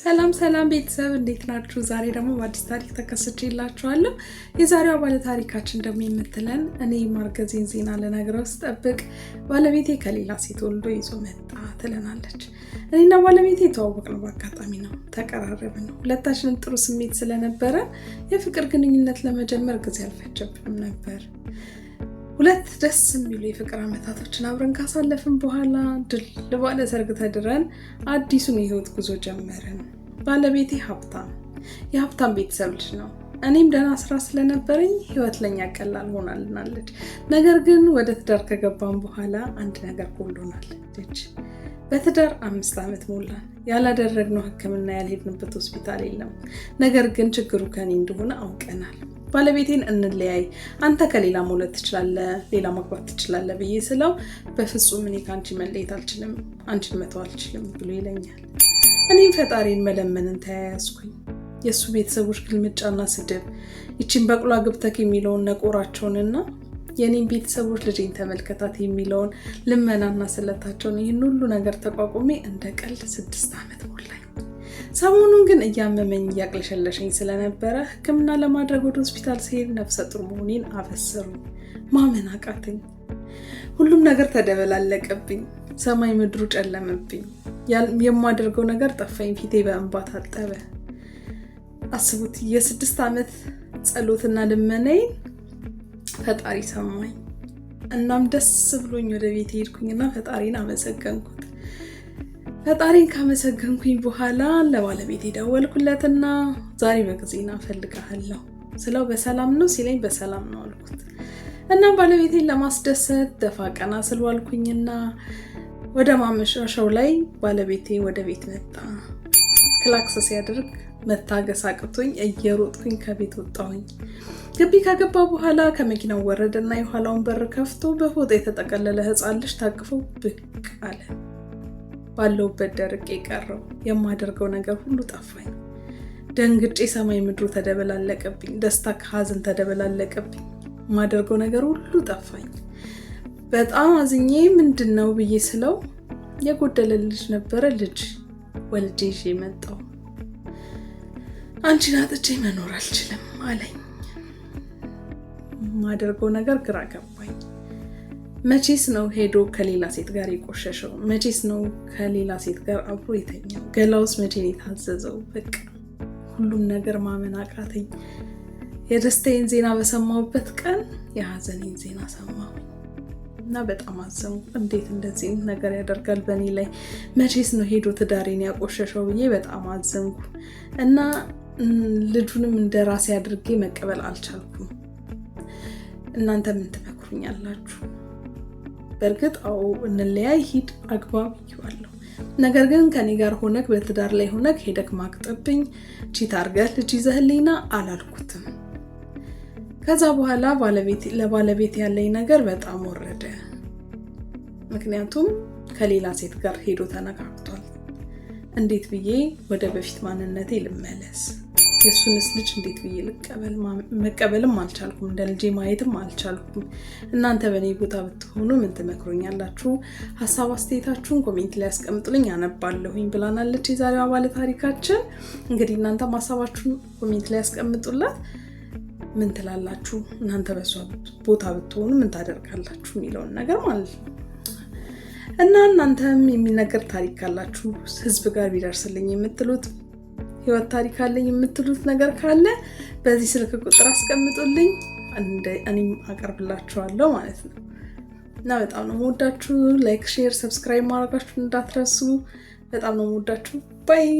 ሰላም ሰላም ቤተሰብ፣ እንዴት ናችሁ? ዛሬ ደግሞ በአዲስ ታሪክ ተከስቼላችኋለሁ። የዛሬዋ ባለ ታሪካችን ደግሞ የምትለን፣ እኔ ማርገዜን ዜና ልነግረው ስጠብቅ ባለቤቴ ከሌላ ሴት ወልዶ ይዞ መጣ ትለናለች። እኔና ባለቤቴ የተዋወቅነው በአጋጣሚ ነው። ተቀራረብን። ሁለታችንም ጥሩ ስሜት ስለነበረ የፍቅር ግንኙነት ለመጀመር ጊዜ አልፈጀብንም ነበር። 2 ደስ የሚሉ የፍቅር ዓመታቶችን አብረን ካሳለፍን በኋላ ድል ባለ ሰርግ ተድረን አዲሱን የህይወት ጉዞ ጀመርን። ባለቤቴ ሀብታም፣ የሀብታም ቤተሰብ ልጅ ነው። እኔም ደህና ስራ ስለነበረኝ ህይወት ለኛ ቀላል ሆናልናለች። ነገር ግን ወደ ትዳር ከገባን በኋላ አንድ ነገር ጎሎናል። ልጅ። በትዳር 5 ዓመት ሞላን። ያላደረግነው ሕክምና፣ ያልሄድንበት ሆስፒታል የለም። ነገር ግን ችግሩ ከኔ እንደሆነ አውቀናል። ባለቤቴን እንለያይ፣ አንተ ከሌላ መውለድ ትችላለህ፣ ሌላ ማግባት ትችላለህ ብዬ ስለው በፍጹም እኔ ከአንቺ መለየት አልችልም፣ አንቺን መተው አልችልም ብሎ ይለኛል። እኔም ፈጣሪን መለመንን ተያያዝኩኝ። የእሱ ቤተሰቦች ግልምጫና ስድብ፣ ይቺን በቅሎ አግብተክ የሚለውን ነቆራቸውንና የኔም ቤተሰቦች ልጄን ተመልከታት የሚለውን ልመናና ስለታቸውን፣ ይህን ሁሉ ነገር ተቋቁሜ እንደ ቀልድ 6 ዓመት ሞላኝ። ሰሞኑን ግን እያመመኝ እያቅለሸለሸኝ ስለነበረ ሕክምና ለማድረግ ወደ ሆስፒታል ስሄድ ነፍሰ ጡር መሆኔን አበሰሩኝ። ማመን አቃተኝ። ሁሉም ነገር ተደበላለቀብኝ። ሰማይ ምድሩ ጨለመብኝ። የማደርገው ነገር ጠፋኝ። ፊቴ በእንባ ታጠበ። አስቡት፣ የ6 ዓመት ጸሎትና ልመናዬን ፈጣሪ ሰማኝ። እናም ደስ ብሎኝ ወደ ቤት ሄድኩኝና ፈጣሪን አመሰገንኩት። ፈጣሪን ካመሰገንኩኝ በኋላ ለባለቤቴ ደወልኩለትና ዛሬ በጊዜና እፈልግሃለሁ ስለው በሰላም ነው ሲለኝ በሰላም ነው አልኩት። እና ባለቤቴን ለማስደሰት ደፋ ቀና ስል ዋልኩኝና ወደ ማመሻሻው ላይ ባለቤቴ ወደ ቤት መጣ። ክላክስ ሲያደርግ መታገስ አቅቶኝ እየሮጥኩኝ ከቤት ወጣሁኝ። ግቢ ከገባ በኋላ ከመኪናው ወረደና የኋላውን በር ከፍቶ በፎጣ የተጠቀለለ ህፃን ልጅ ታቅፎ ብቅ አለ። ባለሁበት ደርቄ ቀረው። የማደርገው ነገር ሁሉ ጠፋኝ። ደንግጬ ሰማይ ምድሩ ተደበላለቀብኝ። ደስታ ከሀዘን ተደበላለቀብኝ። የማደርገው ነገር ሁሉ ጠፋኝ። በጣም አዝኜ ምንድነው ብዬ ስለው የጎደለ ልጅ ነበረ፣ ልጅ ወልጄ ይዤ መጣሁ። አንቺን አጥቼ መኖር አልችልም አለኝ። የማደርገው ነገር ግራ ገባኝ። መቼስ ነው ሄዶ ከሌላ ሴት ጋር የቆሸሸው? መቼስ ነው ከሌላ ሴት ጋር አብሮ የተኛው? ገላውስ መቼ ነው የታዘዘው? በቃ ሁሉም ነገር ማመን አቃተኝ። የደስታዬን ዜና በሰማሁበት ቀን የሀዘኔን ዜና ሰማሁ እና በጣም አዘንኩ። እንዴት እንደዚህ ነገር ያደርጋል በእኔ ላይ? መቼስ ነው ሄዶ ትዳሬን ያቆሸሸው ብዬ በጣም አዘንኩ። እና ልጁንም እንደ ራሴ አድርጌ መቀበል አልቻልኩም። እናንተ ምን ትመክሩኛላችሁ? በእርግጥ አዎ እንለያይ፣ ሂድ አግባ ብዬዋለሁ። ነገር ግን ከኔ ጋር ሆነክ በትዳር ላይ ሆነክ ሄደክ ማግጠብኝ፣ cheat አድርገህ ልጅ ይዘህልኝና አላልኩትም። ከዛ በኋላ ለባለቤት ያለኝ ነገር በጣም ወረደ። ምክንያቱም ከሌላ ሴት ጋር ሄዶ ተነካክቷል። እንዴት ብዬ ወደ በፊት ማንነቴ ልመለስ? የሱንስ ልጅ እንዴት ብዬ ልቀበል? መቀበልም አልቻልኩም። እንደ ልጄ ማየትም አልቻልኩም። እናንተ በእኔ ቦታ ብትሆኑ ምን ትመክሩኛላችሁ? ሀሳብ አስተያየታችሁን comment ላይ አስቀምጡልኝ፣ አነባለሁኝ ብላናለች የዛሬዋ ባለ ታሪካችን። እንግዲህ እናንተም ሀሳባችሁን comment ላይ አስቀምጡላት። ምን ትላላችሁ? እናንተ በሷ ቦታ ብትሆኑ ምን ታደርጋላችሁ የሚለውን ነገር ማለት ነው። እና እናንተም የሚነገር ታሪክ ካላችሁ፣ ህዝብ ጋር ቢደርስልኝ የምትሉት ህይወት ታሪክ አለኝ የምትሉት ነገር ካለ በዚህ ስልክ ቁጥር አስቀምጡልኝ፣ እኔም አቀርብላችኋለሁ ማለት ነው። እና በጣም ነው የምወዳችሁ። Like፣ share፣ subscribe ማድረጋችሁን እንዳትረሱ። በጣም ነው የምወዳችሁ። Bye.